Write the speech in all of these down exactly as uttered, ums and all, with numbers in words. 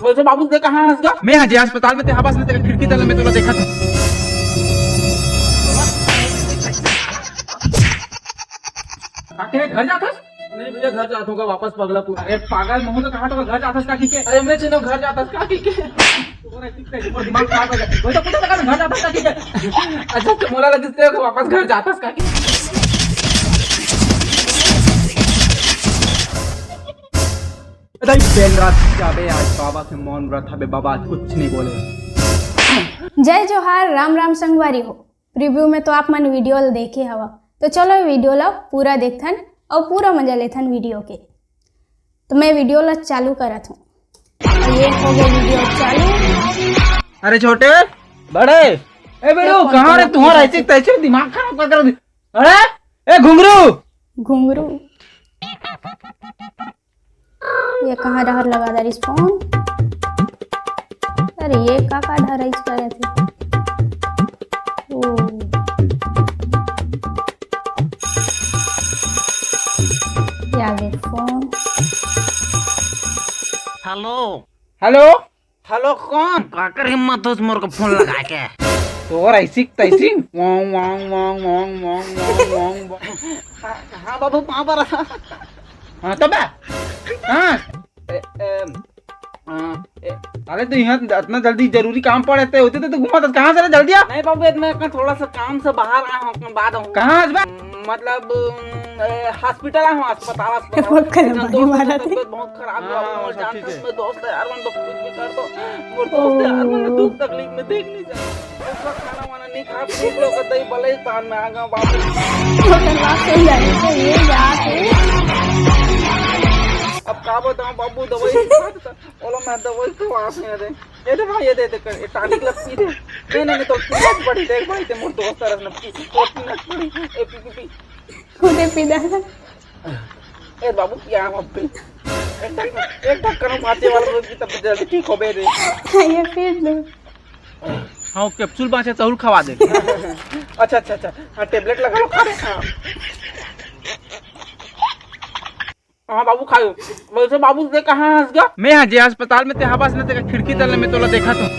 वइसे बाबू, ते कहाँ हस गा? मैं हा जे अस्पताल में ते हवस ना, तेला खिड़की तले में तोला देखत हँव। काके, घर जाथस? नहीं भैया, घर जात हँव गा वापस पगला पूरा। अरे पागल, महूँ तो कहा तो घर जाथस का कहिके। अरे मैं चिन्हो घर जाथस का कहिके। तोरा ठीक से दिमाग खराब हो गया। वही तो पूछा था, घर जाथस का कहिके। अच्छा, तो मोला लगिस ते वापस घर जाथस का कहिके। अरे बेल रात जाबे, आज बाबा के मौन व्रत हवे, बाबा आज कुछ नहीं बोले। जय जोहार, राम राम संगवारी हो। प्रीव्यू में तो आप मन वीडियो ल देखे हवा, तो चलो वीडियो ल पूरा देखथन और पूरा मजा लेथन वीडियो के। तो मैं वीडियो ल चालू करत हूँ। ये हो गया वीडियो चालू। अरे छोटे, बड़े, ए बेड़ू, कहाँ रे तुम्हारा ऐसे तैसे दिमाग खराब कर कर दे। अरे, ए घुंगरू। घुंगरू। ये कहाँ डहर लगा दे रिस्पॉन्स? अरे ये का का डहर ऐसे करे थे? ओ। ये आ गए फोन। हेलो। हेलो। हेलो, कौन? काकर हिम्मत होस मोर को फोन लगा के? तोर ऐसी तैसी। वांग, वांग, वांग। हाँ, हाँ बाबू, कहाँ पर? हाँ, तो बे? हाँ। ए, ए, हाँ, ए, अरे तो यहाँ इतना जल्दी जरूरी काम पड़े ते होते तो, तो घूमा था। कहाँ से रे, जल्दी आ। नहीं बाबू, मैं अपना थोड़ा सा काम से बाहर आया हूँ, अपने बाद आऊँ। कहाँ आज बे? मतलब, ए, हॉस्पिटल आया हूँ, अस्पताल, अस्पताल। बहुत खराब इतना दोस्त की तबीयत बहुत खराब हुआ, हाँ, वो सब जानते ठीक है। मैं दोस्त है यार, मन तो कुछ भी कर दो। मोर दोस्त है यार, मन दुख तकलीफ में देख नहीं सकता। उसका खाना वाना नहीं खा, पी लो का दही बले तान में आ गया बाबू। होटल वापस से जाने से ये जाके। अब का बताऊं बाबू, दवाई नहीं खाता था। बोलो मैं दवाई खवा से दे। ये दे भाई, ये दे, दे कर, ये टॉनिक लग पी दे। नहीं, नहीं, नहीं, तो पीना पड़ी, देख भाई, ते मोर दोस्त तरफ न पी, तो पीना पड़ी। ए, पी, पी, पी। खुदे पी दे। ए बाबू, क्या हम पी? एक ढक्कन, एक ढक्कन बाँचे वाला रोज की तब जल्दी ठीक हो बे रे। ये फिर दो। हाँ, वो कैप्सूल बाँचे, तहुल खवा दे। अच्छा, अच्छा, अच्छा। हाँ, टेबलेट लगा लो, खा दे। हाँ। हाँ बाबू, खायो। वैसे बाबू, ते कहाँ हस गा? मैं हा जे अस्पताल में ते हवस ना, तेका खिड़की तले में तोला देखत हँव।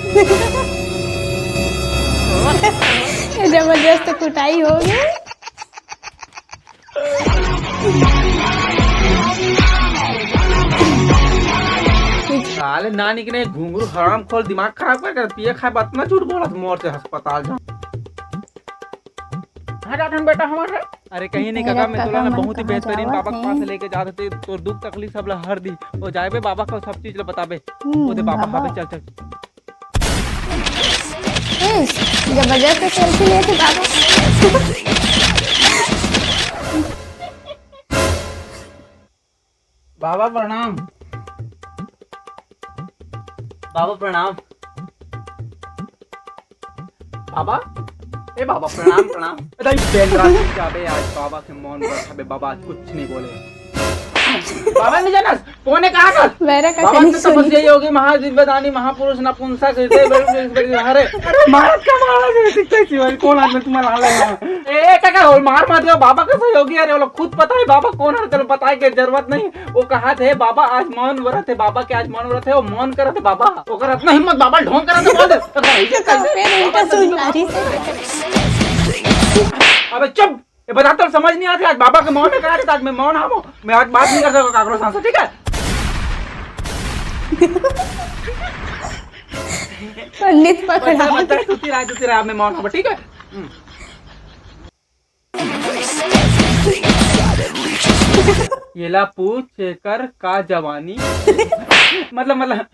ये जबरदस्त कुटाई हो गई। साले नानी के नहीं, घुंगरू हराम खोल, दिमाग खराब कर कर पिए खाए बात ना झूठ बोलत मोर से अस्पताल जा। कहाँ जात हन बेटा हमर रे? अरे कहीं नहीं काका, मैं तोला ना बहुत ही बेहतरीन बाबा के पास लेके जात हँव, तोर दुख तकलीफ सब ला हर दी। ओ जाबे बाबा को सब चीज ला बताबे। हम्म, ओ दे बाबा, बाबा। हाँ बे, चल, चल। ए, जबरदस्त सेल्फी लेत हे बाबा। बाबा प्रणाम। बाबा प्रणाम। बाबा, ए बाबा प्रणाम, प्रणाम। अरे बेल रात जाबे, आज बाबा के मौन व्रत हवे, बाबा आज कुछ नहीं बोले। बाबा नहीं जानस, कोने कहा था? मेरा का बाबा नहीं तो सुनी। तपस्या योगी महादिव्य दानी महापुरुष नपुंसक हृदय बल-, बल-, बल-, अरे, अरे मारत का मारा जे सिखते शिवाजी, कौन आदमी तुम्हारा हाल है यहाँ? ए, ए, काका, और मार मत दो, बाबा का सहयोगी है, वो लोग खुद पता है बाबा कौन है, चलो बताए के जरूरत नहीं। वो कहा थे, "बाबा, आज मौन व्रत है, बाबा के आज मौन व्रत है," वो मौन करत हे बाबा। ओकर इतना हिम्मत, बाबा ढोंग करत हे, बोल दे। तो फिर उल्टा सुन रही। अबे चुप, ये बता तो समझ नहीं आती, आज बाबा के मौन है, कहा आज मैं मौन हामो, मैं आज बात नहीं कर सकता काकरो साथ से, ठीक है? पंडित पकड़ा। बता, बता, सुती रहा, सुती रहा, मैं मौन हामो, ठीक है? हम्म। येला पूछ, एकर का जवानी? मतलब, मतलब,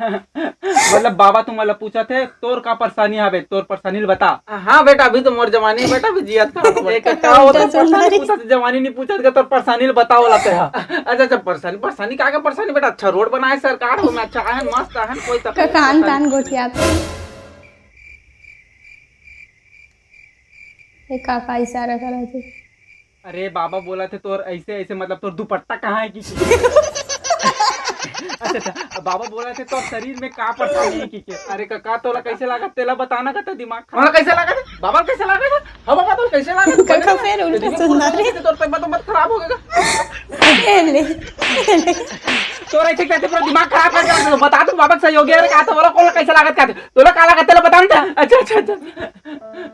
मतलब, बाबा, तुम मतलब पूछत हे, तोर का परेशानी आवे, तोर परेशानी ल बता। हाँ बेटा, अभी तो मोर जवानी है बेटा, अभी जियत का हूँ। एक का होता है परेशानी, पूछत, जवानी नहीं पूछत का, तोर परेशानी ल बताओ लाते हा। अच्छा, अच्छा, परेशानी, परेशानी का, का परेशानी बेटा? अच्छा रोड बनाए सरकार, हो में अच्छा आहन, मस्त आहन, कोई तकलीफ कान, परेशानी कान गोठियाते। ये का, का इशारा करत हे? अरे बाबा बोलत हे तोर ऐसे ऐसे, मतलब तोर दुपट्टा कहाँ है कि? अच्छा, अच्छा, बाबा बोलत हे तोर शरीर में का परेशानी है कि के? अरे काका, तोला कैसे लागत, तेला बताना का, तो दिमाग खराब। मोला कैसे लागत? बाबा कैसे लागत? हाँ बाबा, तोला कैसे लागत? काका, फिर उल्टा सुन रहा है। तोर तबियत मत खराब हो गया। ए ले, ए ले। तोर ऐसे कैसे पूरा दिमाग खराब कर दिया, बता दो। बाबा के सहयोगी हरे का? तो बोला, कोन ला कैसे लागत का? तोला का लागत, तेला बता ना। अच्छा, अच्छा, अच्छा।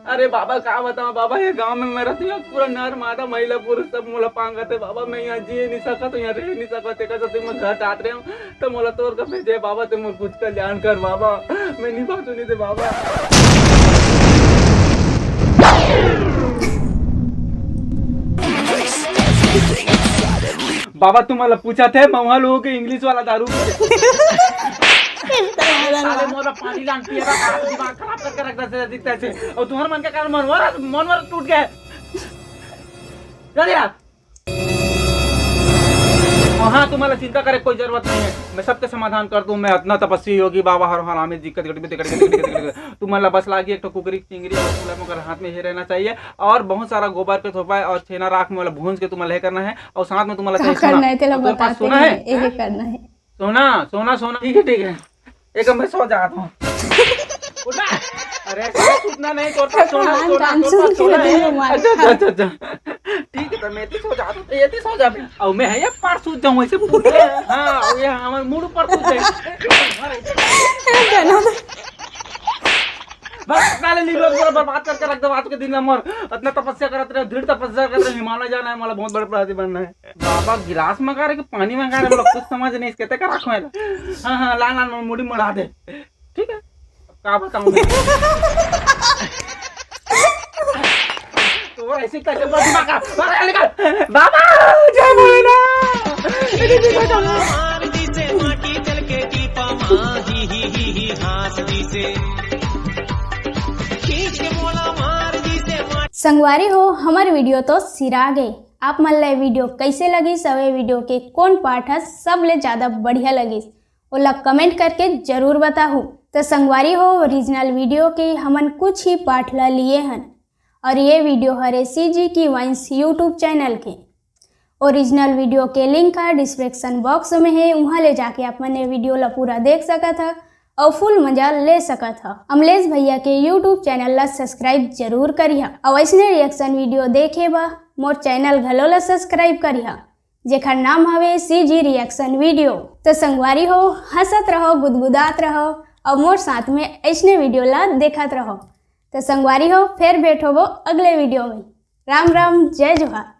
अरे बाबा, का बताओ बाबा, ये गांव में मैं रहती हूँ, पूरा नर मादा महिला पुरुष सब मोला पांगत हे बाबा। मैं यहाँ जी नहीं सकत हूँ, यहाँ रह नहीं सकत, तेकर सेती मैं घर डांट रहे हूँ। तो मोला तोर का भेजे बाबा, ते मोर कुछ कल्याण कर बाबा, मैं नहीं बांचू नहीं दे बाबा। बाबा, तुमन ला पूछा थे, महुआ लोगों के इंग्लिश वाला दारू पी के। साले मोर पानी लान पिए बा, का दिमाग खराब करके रख दे, दिखता है। और तुम्हारे मन का कारण मन वाला, मन वाला टूट गया है। क्या दिया? और हाँ, तुम्हारा चिंता करे कोई जरूरत नहीं है, मैं सबके समाधान कर दूं। मैं इतना तपस्वी योगी बाबा हर हर हमें दिक्कत गट में दिक्कत, दिक्कत, दिक्कत, दिक्कत। तुम्हारा बस लागी एक ठो कुकरी चिंगरी और चूल्हा मगर हाथ में ही रहना चाहिए, और बहुत सारा गोबर के थोपा है और छेना राख में वाला भूंज के तुम्हारा ले करना है, और साथ में तुम्हारा का चाहिए सोना। करना है, तेला और तुम्हारे पास बताते सोना नहीं, है? यही करना है। सोना, सोना, सोना। ठीक है, ठीक है, एक मैं सो जाता हूँ। उठा। अरे, सोना नहीं, तोर पास सोना, हाँ, सोना, कान तोर सुन पास के सोना लगे है। वो मार अच्छा, अच्छा, खा। अच्छा, अच्छा। ठीक है, तो मैं तो सो जाता हूँ, तो ये तो सो जा बे। और मैं है ये पार सूत जाऊँ ऐसे पूरे। हाँ, ये हमारे मूड ऊपर सूत जाए। बस, साले लीलो पूरा बर्बाद करके रख दो आज के दिन में। मोर इतना तपस्या करत रहे, दृढ़ तपस्या करत रहे, हिमालय जाना है, मोला बहुत बड़े अपराधी बनना है। बाबा गिलास मंगा रहे कि पानी मंगा रहे, मतलब कुछ समझ नहीं इसके, तेकर रखो है। हाँ, हाँ, ला, ला, मुड़ी मड़ा दे। ठीक है, अब का बताऊं मैं? तो ऐसे कैसे बस दिमाग का, बाहर निकल। बाबा, जय भोलेनाथ। मार दी से माटी चल के टीपा माँ, ही, ही, ही, ही, हाँस दी से। खींच के मोला मार दी से माटी। संगवारी हो, हमर वीडियो तो सिरा गे। आप मन ला ये वीडियो कैसे लगिस, अउ ये वीडियो के कौन पार्ट ह सबले ज्यादा बढ़िया लगिस, ओला कमेंट करके जरूर बताहू। तो संगवारी हो, ओरिजिनल वीडियो के हमन कुछ ही पार्ट ला लिए हन, और ये वीडियो हरे सीजी की वाइन्स YouTube चैनल के। ओरिजिनल वीडियो के लिंक ह डिस्क्रिप्शन बॉक्स में हे, उहाँ ले जाके आप मन ये वीडियो ला पूरा देख सकत ह और फुल मजा ले सकत ह। अमलेश भैया के YouTube चैनल ला सब्सक्राइब जरूर करिहा, और ऐसने रिएक्शन वीडियो देखे बर मोर चैनल घलो ला सब्सक्राइब करिहा, जेकर नाम हवे सीजी रिएक्शन वीडियो। तो संगवारी हो, हंसत रहो, गुदगुदात रहो और मोर साथ में ऐसने वीडियो ला देखत रहो। तो संगवारी हो, फिर भेंट होबो अगले वीडियो में। राम राम, जय जोहार।